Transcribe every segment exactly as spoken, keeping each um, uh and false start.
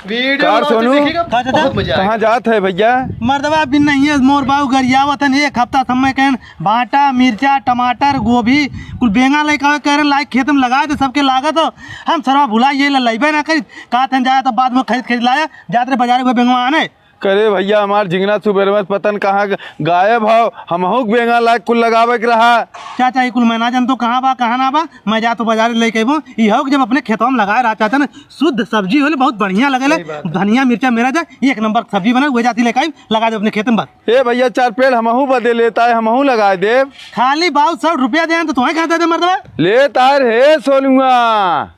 वीडियो कार बनाते सोनू? देखिएगा, का चाचा? बहुत मजा आएगा। कहाँ जात है भइया? मर्दवा बिन नहीं है, मोर बाऊ गरियावत हन, एक हफ्ता समय कहन भाटा, मिर्चा, टमाटर, गोभी, कुल बेंगा लइके आवे, कह रहे लाइक खेत में लगा दे, सबके लागत हो। हम सरवा भुला ये लइबे ना करी, का थन जाए तो बाद में खरीद खरीद लाया, जात रहे बाजारे हुए बेंगवा आने। करे भइया, हमार झिंगना सुबेर में पतन कहाँ ग-, गायब हो, हमहू के बेंगा लाइक कुल लगावे के रहा। चाचा, ई कुल मैं ना जानतो कहाँ बा, कहाँ ना बा, मैं जातो बाजारे लइके अइबो। ई हो कि जब अपने खेतवा में लगाए रहा चाचा ने, शुद्ध सब्जी होले, बहुत बढ़िया लगेले। सही बात है। धनिया मिर्चा मेरा जाए, एक नंबर सब्जी बने, उहे जाती लेके आई, लगा दे अपने खेत में बस। ए भइया, चार पेड़ हमहू बदे लेता है, हमहू लगाए देब। खाली बाऊ सौ रुपया दे, तो तुम्हें कहाँ दे दे मर्दवा? लेता है रे सोनुआ।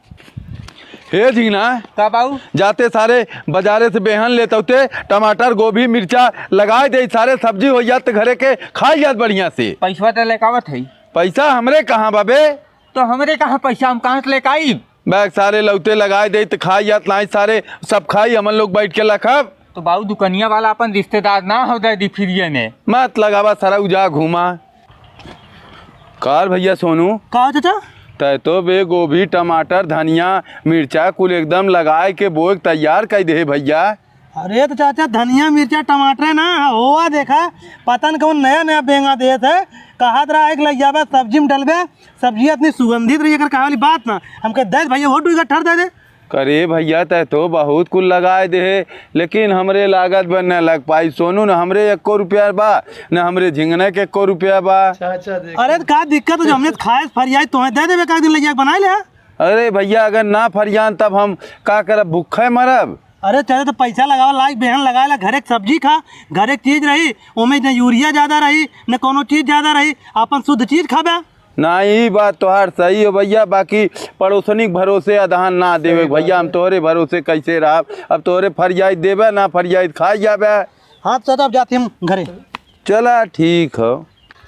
हे झिंगना, का बाऊ? जाते सारे बाजारे से बेहन लेत होते, टमाटर, गोभी, मिर्चा लगाए दे, सारे सब्जी हो जात घरे के, खाई जात बढ़िया से। पैसवा तो लेके आवत है। पैसा हमरे कहाँ बाबे? तो हमरे कहाँ पैसा, हम कहाँ से लेके आई? बैग सारे लौते लगाए दे त खाई जात, नाई सारे सब खाई, हमन लोग बैठ के लखब। तो बाऊ, दुकनिया वाला अपन रिश्तेदार ना हो दे दी फ्रीये में। मत लगावा सारा, उजा घूमा। कार भइया सोनू। का हो चाचा? तै तो बे गोभी, टमाटर, धनिया, मिर्चा कुल एकदम लगाए के बोए के तैयार कइ देहे भइया। अरे तो चाचा, धनिया, मिर्चा, टमाटर ना होआ, देखा पता न कौन नया नया बेंगा देत है, कहत रहा है कि लइ जाबे सब्जी में डलबे, सब्जी इतनी सुगंधित रही, एकर कहे वाली बात ना। हमके दे भइया, वो दू गट्ठर दे दे। करे भइया, तै तो बहुत कुल लगाए देहे, लेकिन हमरे लागत बा न लग पाई सोनू, न हमरे एको रुपया बा, न हमरे झिंगने के एको रुपया बा। चाचा देखो। अरे तो का दिक्कत हो, जो हमने खाए फरियाई, तोहें दे देबे, का दिन लइया के बनाए ले। अरे भइया, अगर ना फरियान तब हम का करब, भूखे मरब? अरे चले तो पैसा लगावा, लाइक बेहन लगाए ला, घरे के सब्जी खा, घरे के चीज रही, ओमे न यूरिया ज्यादा रही, न कौनो चीज ज्यादा रही, अपन शुद्ध चीज खाबे। ना, ई बात तोहार सही हो भइया, बाकी पड़ोसनी के भरोसे अदहान ना देवे के भइया, हम तोहरे भरोसे कैसे रहब? अब तोहरे फरियाई देबे, ना फरियाई खाई जाबे। हाँ, तो अब जाते हम घरे। चला, ठीक हो।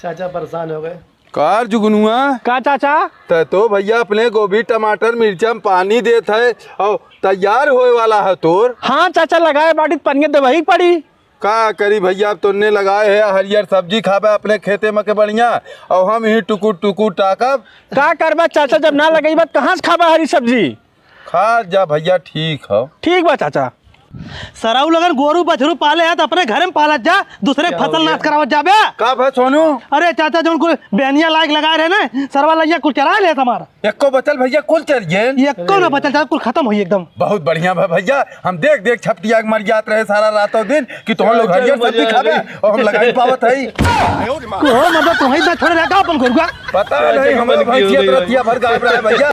चाचा परेशान हो गए। कार जुगनुआ? का चाचा? तै तो भइया अपने गोभी, टमाटर, मिर्चा में पानी देत है और तैयार होए वाला है तोर। हाँ चाचा, लगाए बाटी त पनिया देवही पड़ी। का करी भइया, अब तोन्ने लगाए है हरियर सब्जी खाबे अपने खेते में के बढ़िया, और हम ही टुकुर टुकुर ताकब। का करबा चाचा, जब ना लगइबा त कहाँ से खाबा हरी सब्जी? खा जा भइया, ठीक हो। ठीक बा चाचा। सरऊ लगन गोरू बछरू पाले है त अपने घर में पालत जा, दूसरे के फसल नाश करावत जाबे। का भा सोनू? अरे चाचा, जौन कुल बेनिया लाइक लगाए रहे ना, सरवा लइया कुल चराए ले हमारा। एको बचल भइया, कुल चर गए। एको ना बचल, कुल खतम होई एकदम। बहुत बढ़िया भा भइया, हम देख देख छपटिया के मर जात रहे सारा रातों दिन कि तोहन लोग हरियर सब्जी खाबे और हम लगाई पावत हई। को हो मतलब, तोहई ना छोड़े रहता अपन गोरुआ। पता नहीं, हमारे भैंसिया तो रतिया भर गायब रहा है भइया।